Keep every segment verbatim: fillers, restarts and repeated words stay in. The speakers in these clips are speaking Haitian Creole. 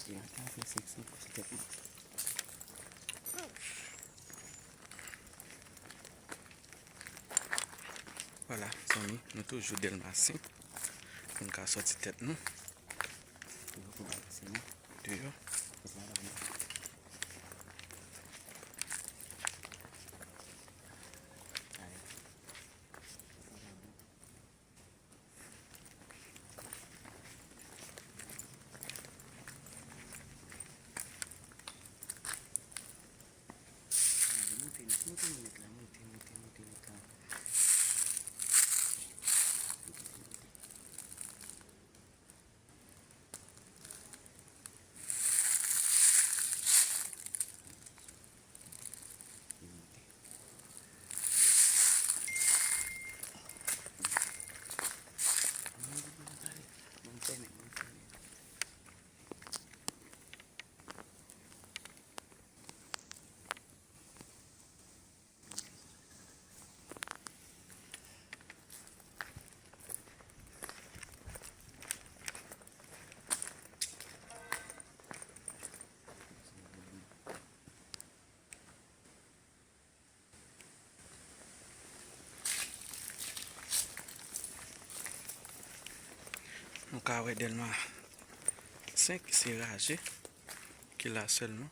Ti maten an fè seksi pou tèt mwen. Vwala, zanmi, nou toujou Dèlma senk. Pou n ka sòti tèt nou. Toujou pou bay pase nou. Deyò. Tèt la la. Alè. Moute, moute, moute, moute, moute, moute, moute. Nou ka wè Dèlma senk, se raje ki la sèlman.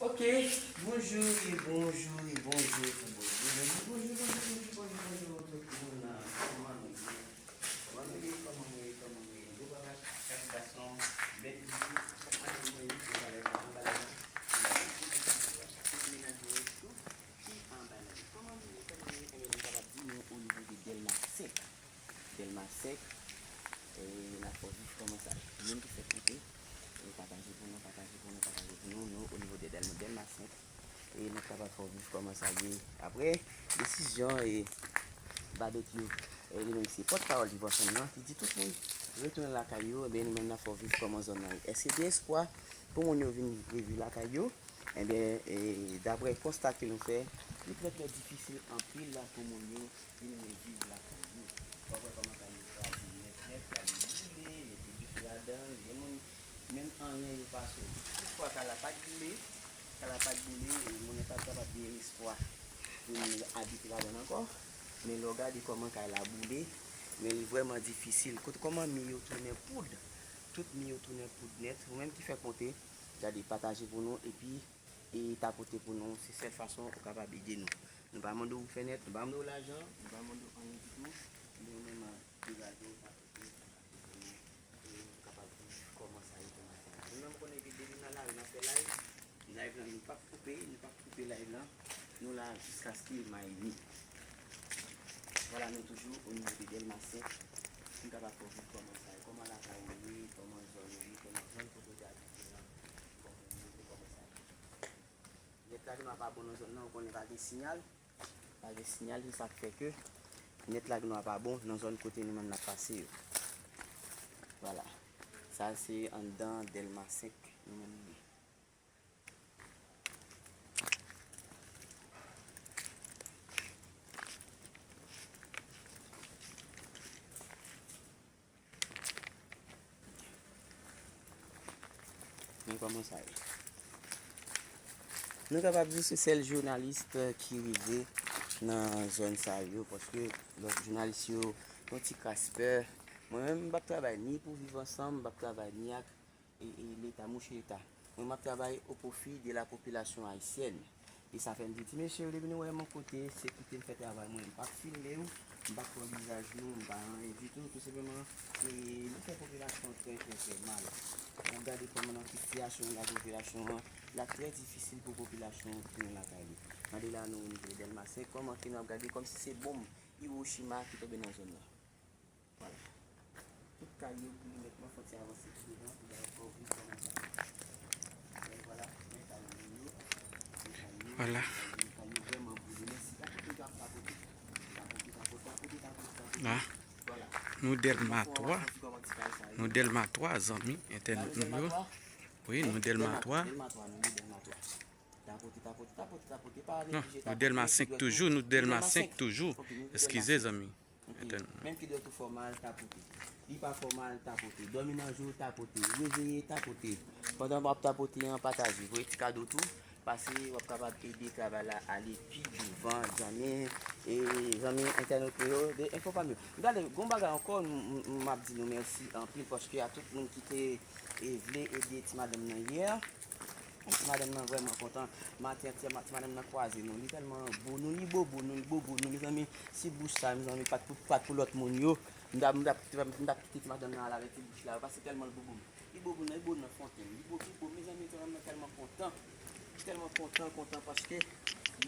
Ok, bonjou e bonjou e bonjou e bonjou, bonjou, bonjou, bonjou, bonjou, bonjou, bonjou, tout moun, kòman nou ye? Kòman nou ye? Kòman nou ye? Kòman nou ye? Gwo bagay, kat gason, bèl figi, chak maten mwen, se bagay la, anba la, tout menaj mwen, tout ki anba la. Kòman nou ye? Kòman nou ye? Ebyen, nou kapab di nou o nivo de Dèlma senk. Dèlma senk, e, n ap fè w viv kòman sa ye. Moun ki fèk moute, e, pataje pou nou, pataje pou nou, pataje pou nou, nou, o nivo de Dèlma, Dèlma senk, e, n ap kapab fè w viv kòman sa ye. Apre, desizyon, e, Babetyo, e, li menm se pòtpawòl Viv Ansanm nan, li di tout moun retounen lakay yo, ebyen, nou menm n ap fè w viv kòman zòn nan ye. Èske gen espwa pou moun yo vin reviv lakay yo? Ebyen, e, daprè konsta ke nou fè, li trè, trè difisil anpil la pou moun yo vin reviv lakay yo. W ap wè kòman kay yo kraze nèt, nèt, kay yo boule, mete dife ladan l, gen moun, menm anyen yo pa sove. Toutfwa, kay la pa t boule, kay la pa t boule, e moun nan pa t kapab gen espwa pou moun abite ladan l ankò. Men lè w gade kòman kay la boule, men li vrèman difisil. Kote kòman mi yo tounen poud, tout mi yo tounen poud nèt. Ou menm ki fèk moute, gade, pataje pou nou, epi e tapote pou nou. Se sèl fason ou kapab ede nou. Nou pa mande w fè nèt, nou pa mande w lajan, nou pa mande w anyen ditou. Nou menm, degaje w, tapote, tapote pou nou, e nou kapab viv kòman sa ye pou maten an. Nou menm konnen ke depi nan lari n ap fè live, live lan nou p ap koupe, nou p ap koupe live lan. Nou la jiskaske minuit. Vwala, nou toujou o nivo de Dèlma senk. Nou kapab fè w viv kòman sa ye, kòman lakay ou ye, kòman zòn ou ye, kòman zòn kote w te abite an, kòman ou ye, kòman sa ye. Nèt la genlè pa bon nan zòn nan, ou konnen pa gen siyal. Pa gen siyal, se sa k fè ke nèt la genlè pa bon nan zòn kote nou menm n ap pase yo. Vwala. Sa se anndan Dèlma senk nou menm nou ye. Men kòman sa ye. Nou kapab di se sèl jounalis ki rive nan zòn sa yo, paske lòt jounalis yo, yon ti kras pè. Mwen menm, m p ap travay ni pou Viv Ansanm, m p ap travay ni ak e, e Leta, mouche Leta. Mwen, m ap travay o pwofi de la popilasyon ayisyèn. E sa fè m di, ti mesye yo, depi nou wè m yon kote, se kite m fè travay mwen. M p ap filme w, m p ap pran vizaj nou, m pa anyen ditou. Tou senpleman, e, nou fè popilasyon an trè, trè, trè mal. N ap gade kòman nan sitiyasyon la popilasyon an, la trè difisil pou popilasyon an tounen lakay li. Gade la, nou o nivo de Dèlma senk, kòman ke n ap gade kòmsi se bonm Hiroshima ki tonbe nan zòn nan. Vwala. Tout ka Vwala. La. Nou Dèlma twa. Nou Dèlma twa, zanmi entènot nou yo. Wi, nou Dèlma twa. Non, nou Dèlma senk toujou, nou Dèlma senk toujou. Eskize, zanmi entènot nou. Menm ki dwèt ou fè w mal, tapote. Li pa fè w mal, tapote. Dòmi nan je w, tapote. Reveye, tapote. Pandan w ap tapote an, pataje. Voye ti kado tou. Pase, w ap kapab ede travay la ale pi douvan, zanmi, e zanmi entènot nou yo, de Enfo Pam yo. Gade, gon bagay ankò, m, m, m ap di nou mèsi anpil paske a tout moun ki te, e, vle ede ti madanm nan yè. Ti madanm nan vrèman kontan. Maten an, ti, ti madanm nan kwaze nou. Li tèlman bo nou, li bobo nou, li bobo nou, mezanmi. Si bouch sa, mezanmi, pa t pou, pa t pou lòt moun yo, m t ap, m t ap, m t ap kite ti madanm nan al avèk ti bouch la, paske tèlman l bobo m. Li bobo nan, li bo nan fontenn. Li bo, li bo, mezanmi, ti madanm nan tèlman kontan. Li tèlman kontan, kontan paske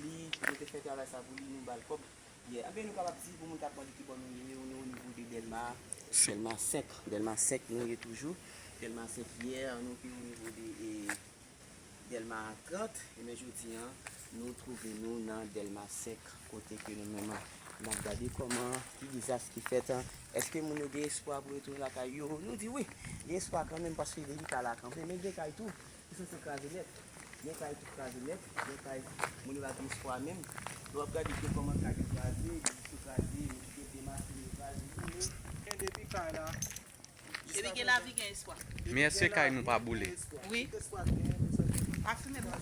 li, nou te fè travay sa pou li, nou ba l kòb. Yeah. Anben, nou kapab di pou moun k ap mande ki bò nou ye, nou o nivo de Dèlma, Dèlma senk. Dèlma senk nou ye toujou. Dèlma senk yè, nou te o nivo de, e, Dèlma trant, ebyen jodi a, nou twouve nou nan Dèlma senk, kote ke nou menm n ap gade kòman, ki dezas ki fèt, èske moun yo gen espwa pou retounen lakay yo? Nou di wi, gen espwa kanmenm, paske depi kay la kanpe, men gen kay tou ki sanse kraze nèt. Gen kay tou kraze nèt, gen kay moun yo pa gen espwa menm. Lè w ap gade gen kòman kay yo kraze, yo kraze, yo demaske, yo kraze, yo boule. Men depi kay la, Depi gen lavi, gen espwa. Men èske kay nou pa boule? Wi. Pa fimen bò.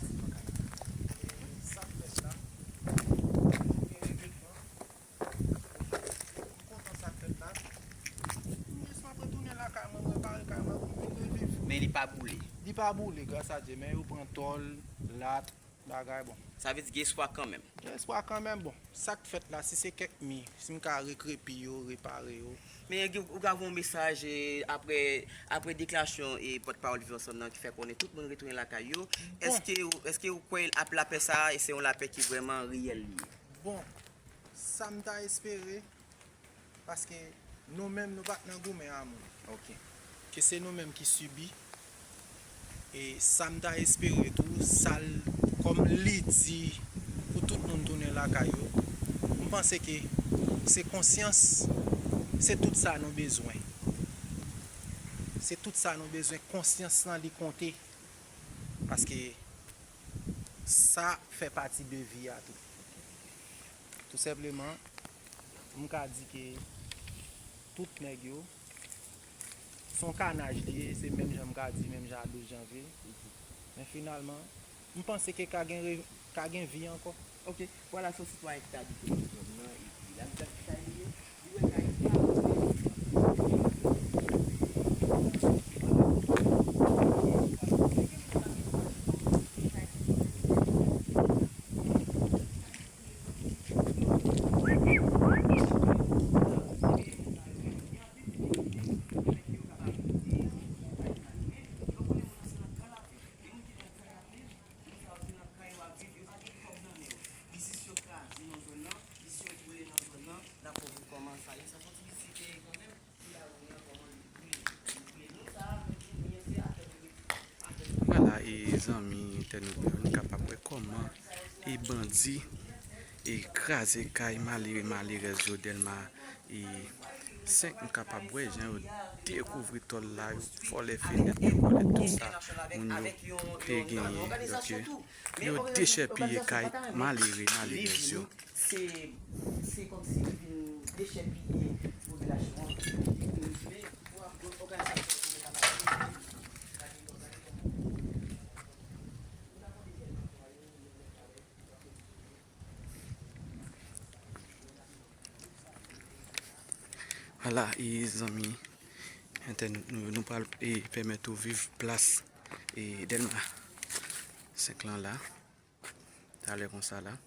Men li pa boule. Li pa boule, gras a Dye, men yo pran tòl, lat, bagay bon. Sa vle di gen espwa kanmenm. Gen espwa kanmenm, bon. Sa k fèt la, si se kèk mi, si m ka rekrepi yo, repare yo. Men gen, ou ka voye yon mesaj, e, apre, apre deklarasyon, e, pòtpawòl Viv Ansanm nan ki fè konnen tout moun retounen lakay yo. Bon. Èske, èske ou kwè ap lapè sa a, e se yon lapè ki vrèman reyèl li ye? Bon, sa m ta espere, paske nou menm, nou pa t nan goumen a moun. Ok. Ke se nou menm ki sibi. E sa m ta espere tou, sa l, kòm li di pou tout moun tounen lakay yo, m panse ke se konsyans, se tout sa nou bezwen. Se tout sa nou bezwen, konsyans lan li konte. Paske sa fè pati de vi a tou. Tou senpleman, m ka di ke tout nèg yo, se yon kanaj li ye, se menm jan m ka di, menm jan a douz janvye. Men finalman, m panse ke ka gen re-, ka gen vi ankò. Ok, vwala, se yon sitwayen ki te abite nan zòn nan, epi la, li gad ki kay li ye, li wè kay pa. Vwala, e zanmi entènot yo, nou kapab wè kòman e bandi e kraze kay malere, malerèz yo Dèlma e senk, nou kapab wè jan yo dekouvri tòl la, yo vòlè fenèt, yo vòlè tout sa moun yo te genyen. Donk, yo, yo dechèpiye kay malere, malerèz yo. Se, se kòmsi li vin dechèpiye popilasyon an. Li vin rive pou ap, òganizasyon pou yo kapab. Vwala, e zanmi entènot nou, nou pral, e, pèmèt ou viv plas, e, Dèlma senk lan la. Talè konsa la.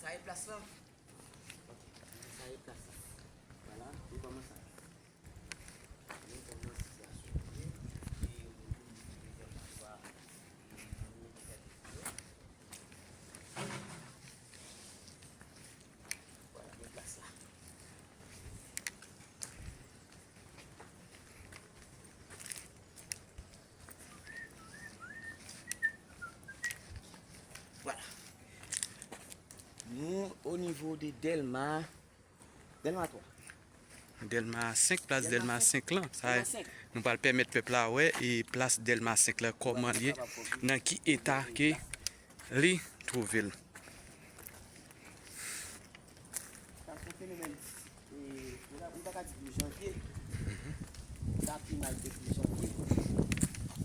Sa e plas la. Vwala, nou kòmanse. Nou kòmanse sitiyasyon an ye. E yo vin pou nou dezyèm fwa. O nivo de Dèlma, Dèlma twa. Dèlma senk, plas Dèlma senk lan. Sa, nou pral pèmèt pèp la wè e plas Dèlma senk lan, kòman l ye, nan ki eta ke li twouve l. Sa se yon fenomèn, e, nou ta, nou ta ka di depi janvye. Sa pi mal depi janvye.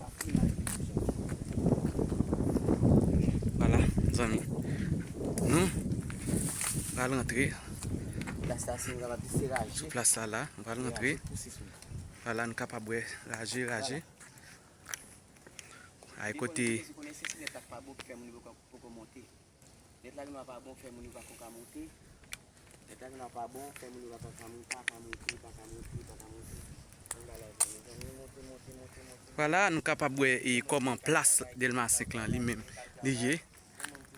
Sa pi mal depi janvye. Vwala, zanmi. Nou pral rantre. Plas la, si nou kapab di, se raje. Sou plas la, la, nou pral rantre. Raje pouse sou nou. Vwala, nou kapab wè raje, raje. Ay, kote. Ou konnen se ti nèt la k pa bon ki fè moun yo poko, poko monte. Nèt la ki nwa pa bon, fè moun yo pa ko ka monte. Nèt la ki nwa pa bon, fè moun yo pa ka, ka monte, pa ka monte, pa ka monte, pa ka monte. Ann ba la, mezanmi, monte, monte, monte, monte. Vwala, nou kapab wè e kòman plas Dèlma senk lan li menm li ye.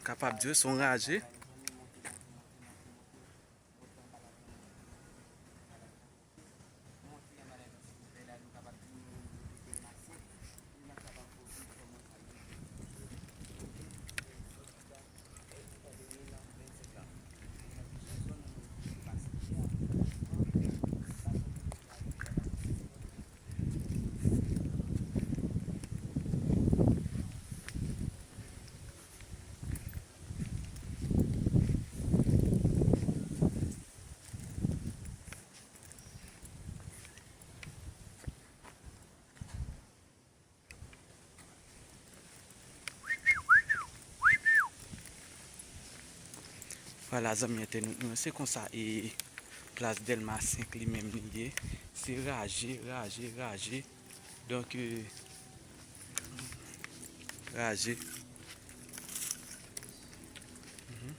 Kapab di se yon raje. Vwala, zanmi entènot nou, se konsa e plas Dèlma senk li menm li ye. Se raje, raje, raje. Donk, e, raje. Mhm.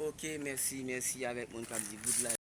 Ok, mèsi, mèsi avèk moun k ap di good life.